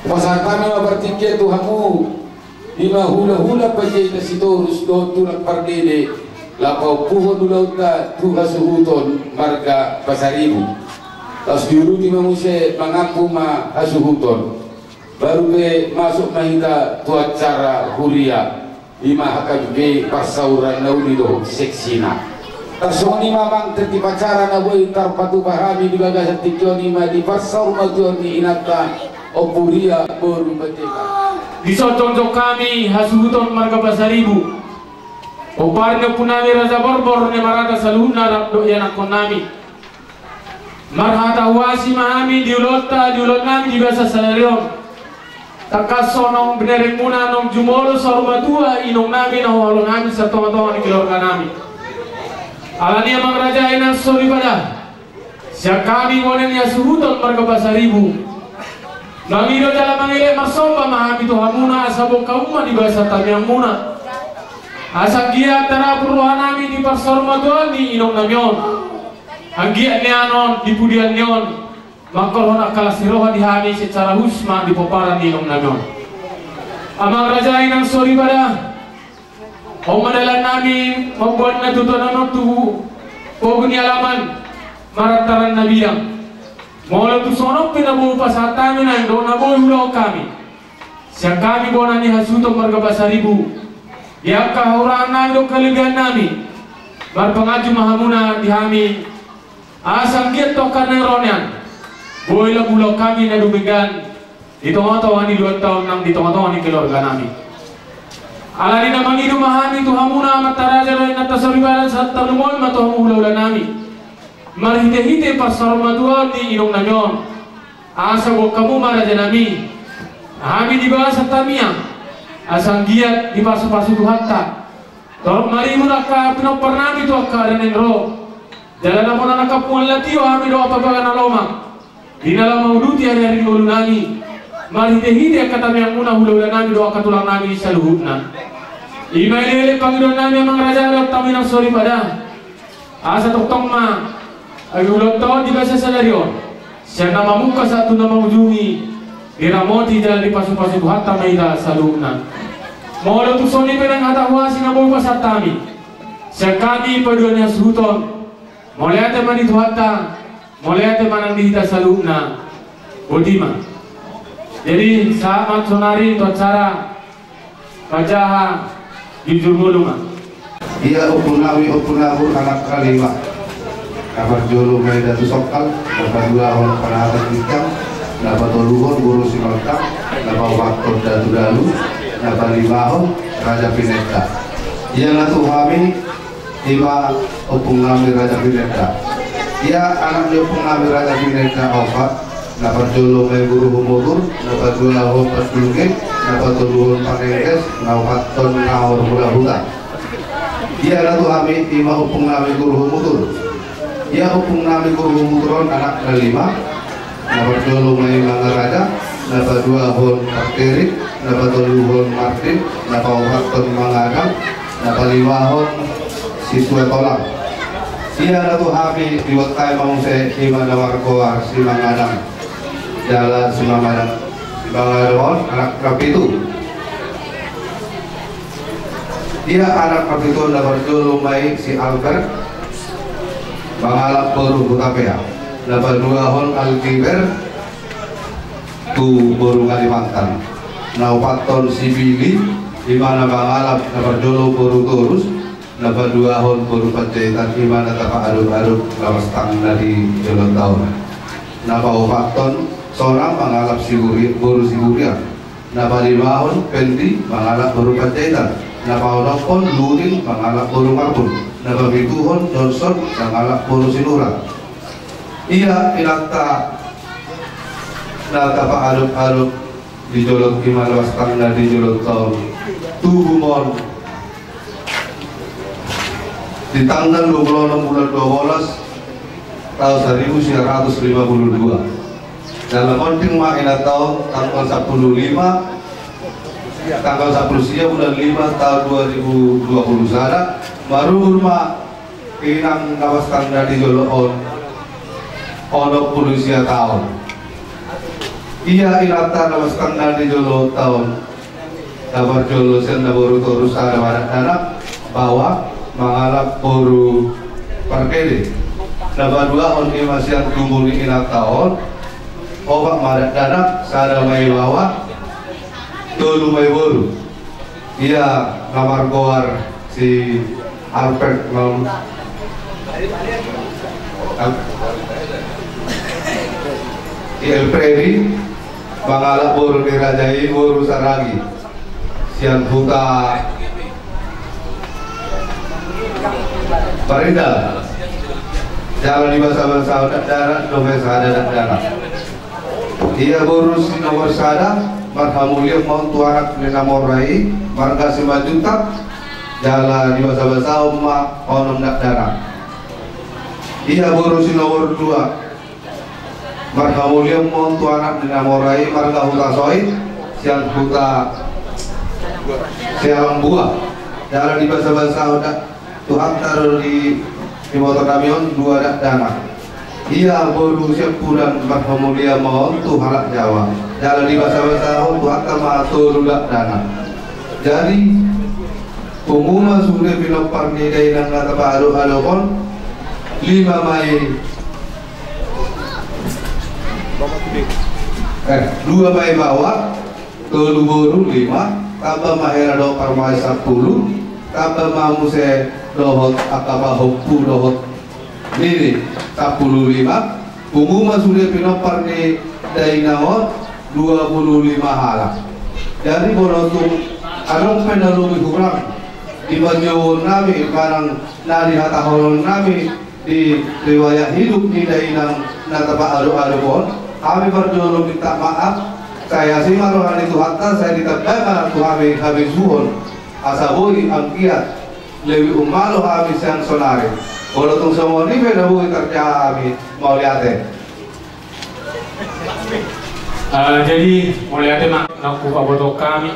pasahat hami ma partingkian tu hamu, i ma hulahula Panjaitan Sitorus dohot tulang Pardede, laho paompuhon ulaonta tu hasuhuton marga Pasaribu. Laos diuruti ma muse mangampu ma hasuhuton. Baru pe masuk ma hita tu acara huria, i ma H K B P I parsauran na uli dohot seksina. Tarsongon i ma amang, tingki acara na boi tarpatupa hami di bagasan tingki on, i ma di parsaurmatuaon ni inanta Ompu Ria boru Panjaitan. Dison jongjong hami hasuhuton marga Pasaribu, pomparan ni ompunami Raja Borbor Naimarata saluhutna rap dohot ianakhonnami. Marhata huasi ma hami di ulaonta, di ulaonnami di bagasan sadari on. Tangkas songon berengmuna naung jumolo saur matua inongnami na huhaholonami sian tongatonga ni keluarganami. Alani i amang raja, inang soripada, sian hami bona ni hasuhuton marga Pasaribu, mangido jala mangelek marsomba ma hami tu hamuna asa boan hamu ma di bagasan tangiangmuna. Asa anggiat tarapul rohanami di parsaurmatuaon ni inongnami on. Anggiat nian on di pudian ni on mangkorhon angka las ni roha di hami secara khusus ma di pomparan ni inongnami on. Amang raja, inang soripada, on ma dalannami mamboan natuatua on tu pogu ni alaman, marantaran na bidang. Molo tung songon on pe na boi pasahat hami nang dohot na boi huulahon hami sian hami bona ni hasuhuton marga Pasaribu, di angka hahurangannami dohot halebeannami, marpanganju ma hamuna di hami, asa anggiat tu angka na ro nian boi lam huulahon hami na dumenggan di tongatonga ni ulaonta on nang di tongatonga ni keluarganami. Alani i na mangido ma hami tu hamuna amanta raja dohot inanta soripada, asa tarlumobi ma tu hamu hulahulanami marhitehite parsaurmatuaon ni inongnami on. Asa boan hamu ma rajanami, hami di bagasan tangiang, asa anggiat dipasupasu Tuhanta. Torop maribur angka pinomparnami tu angka ari naeng ro. Jala na bona na kampungan latio hami dohot papaga na lomak, di na laho manguduti ariari ni ngolunami, marhitehite angka tangiangmuna hulahulanami dohot angka tulangnami saluhutna. I ma elekelek pangidoannami amang raja dohot hamu inang soripada. Asa tongtong ma ulaonta on di bagasan sadari on, sian na mamungka sahat tu na mangujungi, diramoti jala dipasupasu Tuhanta ma hita saluhutna. Molo tung songon i pe nang hata huasi na boi pasahat hami sian hami paduahon ni hasuhuton, mauliate ma di Tuhanta, mauliate ma nang di hita saluhutna. Boti ma. Jadi sahat ma sonari tu acara Pajaha jujur ngolu ma. Ia ompunami, ompu Nabur, anak kalima. Na parjolo ma i Datu Songkal, na paduahon Panahatan Ginjang, na patoluhon Boru Sinontang, na paopathon Datu Dalu, na palimahon Raja Pineta. Ia na tu hami ima ompung nami Raja Pineta. Ia anak ni ompung nami Raja Pineta opat, na parjolo ma i Guru Humutur, na paduahon Pandungit, na patoluhon Panengges, na opathon Nahor Mula Huta. Ia na tu hami ima ompung nami Guru Humutur. Ia ompung nami Guru Humutur on anakna lima, na parjolo ma i Mangaraja, na paduahon Parterik, na patoluhon Martin, na paopathon Mangadang, na palimahon Situa Tolang. Ia na tu hami diboto hami ma muse ima na margoar si Mangadang. Jala si Mangadang, si Mangadang on anak na pitu. Ia anak na pitu on na parjolo ma i si Albert mangalap boru Hutapea, na paduahon Alkiber tu boru Kalimantan, na opathon si Bili, ima na mangalap na parjolo boru Torus, na paduahon boru Panjaitan, ima na tapaadop-adop lawas tangna di jolo taon, na paopathon Sona mangalap Siburi-, boru Siburian, na palimahon Pendi mangalap boru Panjaitan, na paonomhon Luring mangalap boru Marbun, na papituhon Johnson mangalap boru Sinurat. Ia inanta na tapaadop-adop di jolo ima lawas tangna di jolo taon, tubu ma on di tanggal dua puluh enam bulan dua belas tahun seribu sembilan ratus lima puluh dua. Jala monding ma inanta on tanggal sepuluh lima, tanggal sepuluh sia bulan lima tahun dua ribu dua puluh sada, marumur ma inang lawas tangna di jolo on onom puluh sia taon. Ia inanta lawas tangna di jolo taon, na parjolo sian na boru Torus sada ma dakdanak, Baoa mangalap boru Parkede. Na paduahon ima sian tubu ni inanta on, opat ma dakdanak, sada ma i baoa, tolu ma i boru. Ia na margoar si Albert ma on, Al-, si Elfredi mangalap boru ni raja i, boru Saragi, sian huta Parindahan. Jala dibasabasahon dakdanak dope sada dakdanak. Ia boru si nomor sada, marhamulian ma on tu anak ni na mora i, marga Simanjuntak, jala dibasabasahon ma onom dakdanak. Ia boru si nomor dua, marhamulian ma on tu anak ni na mora i, marga Hutasoit, sian huta Sialamboa, jala dibasabasahon dak-, Tuhanta do di, diboto nami on dua dakdanak. Ia boru Siampudan marhamulian ma on tu halak Jawa. Jala dibasabasahon Tuhanta ma tolu dakdanak. Jadi, pungu ma sude pinompar ni dainang na tapaadop-adop on, lima ma i, eh, dua ma i baoa, tolu boru, lima, tamba ma hela dohot parumaen, sampulu, tamba ma muse dohot angka pahompu dohot nini, sampulu lima, pungu ma sude pinompar ni dainang on, dua puluh lima halak. Jadi molo tung adong pe na lobi hurang di panjouon nami manang na di hatahonon nami, di riwayat hidup ni dainang na tapaadop-adop on, hami parjolo minta maaf. Sai asi ma roha ni Tuhanta, sai ditamba ma tu hami habisuhon, asa boi anggiat lebih umalo hami sian sonari. Molo tung songon i pe na boi tarjaha hami, mauliate. Ah, jadi mauliate ma na hupaboto hami.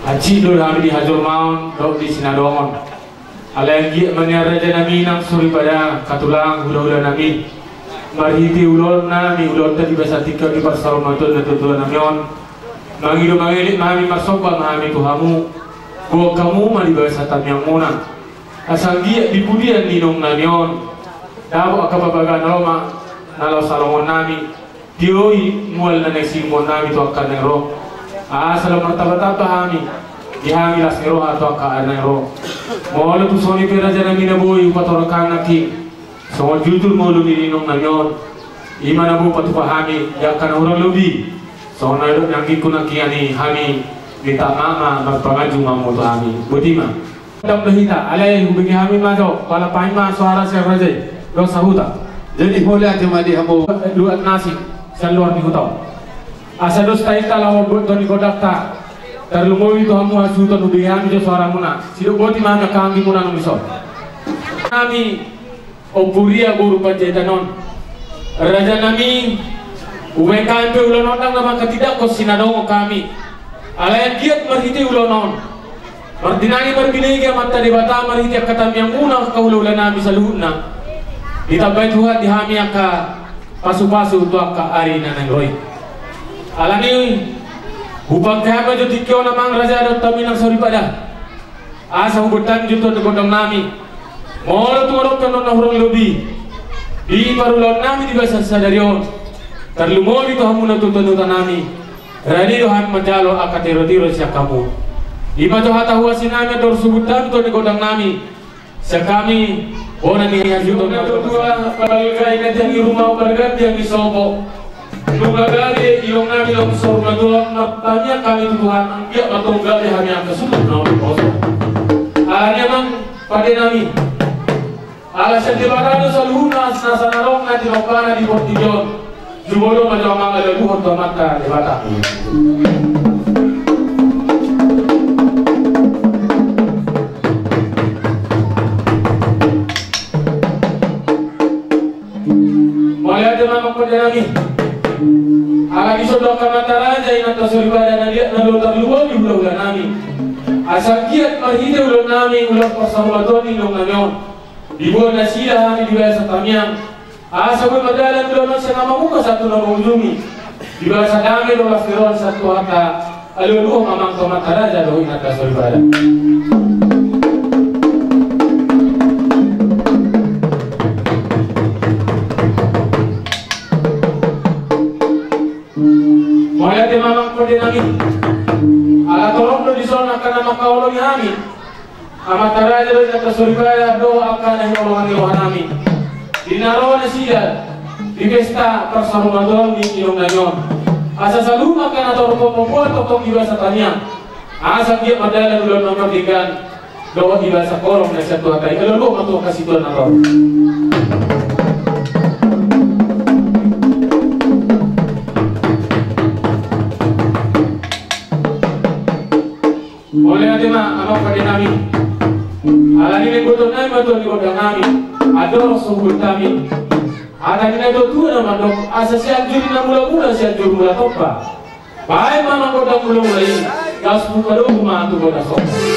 Hansit do hami di hajolmaon dohot di sinadongan. Alai anggiat ma nian raja nami nang soripada hatulang hulahula nami, marhite ulaon nami, ulaonta di bagasan tingki on di parsaurmatuaon natuatua nami on, mangido mangelek ma hami, marsomba ma hami tu hamu, boan hamu ma di bagasan tangiangmuna. Asa anggiat di pudian ni inong nami on dapot angka parbagason na lomak na laos alongon nami. Tioi mual na naeng siumon nami tu angka na naeng ro. Asa lam martambatamba hami, di hami las ni roha tu angka na naeng ro. Molo tung songon i pe raja nami na boi hupatorang nangkin, songon jujur ma ulu ni inong nami on, i ma na boi patupa hami di angka na hurang lobi. Songon na didok ni anggingku nangkin, hami minta maaf ma, marpanganju ma hamu tu hami. Boti ma. Dam do hita, alai hubege hami ma jo, pala paima soara sian raja i dohot sahuta. Jadi mauliate ma di hamu. Luat na asing sian luar ni huta on. Asa dos tainta laho mambuat toni godangta. Tarlumobi tu hamu hasuhuton, hubege hami jo soaramuna. Sidok boti ma hami angka anggimuna na dison. Hami Ompu Ria boru Panjaitan on. Raja nami, hubaen hami pe ulaon on ndang na manghatindanghon sinadongan hami. Alai anggiat marhite ulaon on, martinangi marbinege Amanta Debata marhite angka tangiangmuna angka hulahula nami saluhutna. Ditambai Tuhan di hami angka pasupasu tu angka ari na naeng ro i. Alani i, hupangke hami ma jo tingki on amang raja dohot hami nang soripada. Asa huboan hami jo tu gondang nami. Molo tung adong pe annon na hurang lobi di parulaon nami di bagasan sadari on, tarlumobi tu hamuna tutuhuta nami, rade do hami manjalo angka tirotiro sian hamu. I ma jo hata huasi nami andor suhut hami tu gondang nami. Sian hami bona ni hasuhuton na tolu, balga i na tiang i ruma, balga tiang i sopo. Nunga gabe ilong nami longsor ma tulang, martangiang hami tu Tuhan anggiat ma tong gabe hami angka suhut na umposo. Alani amang pande nami, ala sian Debata do saluhutna nasa na adong na tinompana di portibi on. Jumolo ma jo amang alualuhon tu Amanta Debata. Mauliate ma amang pande nami. Ala dison do angka amanta raja, inanta soripada na liat na do tarlumobi hulahula nami. Asa anggiat marhite ulaon nami, ulaon parsaurmatua ni ilong nami on, diboan nasida hami di bagasan tangiang. Asa boi mardalan ulaon on sian na mamungka sahat tu na mangujungi. Di bagasan dame dohot las ni roha sian Tuhanta. Alualuhon ma amang tu amanta raja dohot inanta soripada. Mauliate ma amang pande nami. Ala torop do dison angka na mangkaholongi hami. Amanta raja dohot inanta soripada dohot angka na hinaholongan ni roha nami. Di na ro nasida di pesta parsaurmatuaon ni ilong nami on. Asa saluhut angka na torop on mamboan tongtong di bagasan tangiang. Asa anggiat mardalan ulaon na mardenggan dohot di bagasan holong na sian Tuhanta i. Alualuhon ma tu angka situan na torop. Mauliate ma amang pande nami. Alani i naeng botoon nami ma tu gondang nami andor suhut nami. Hata ni natuatua na mandok, asa Sianjur i na mulamula, Sianjur Mula Tompa. Baen ma amang gondang mulamula i, gas buka do huma tu gondang sopo.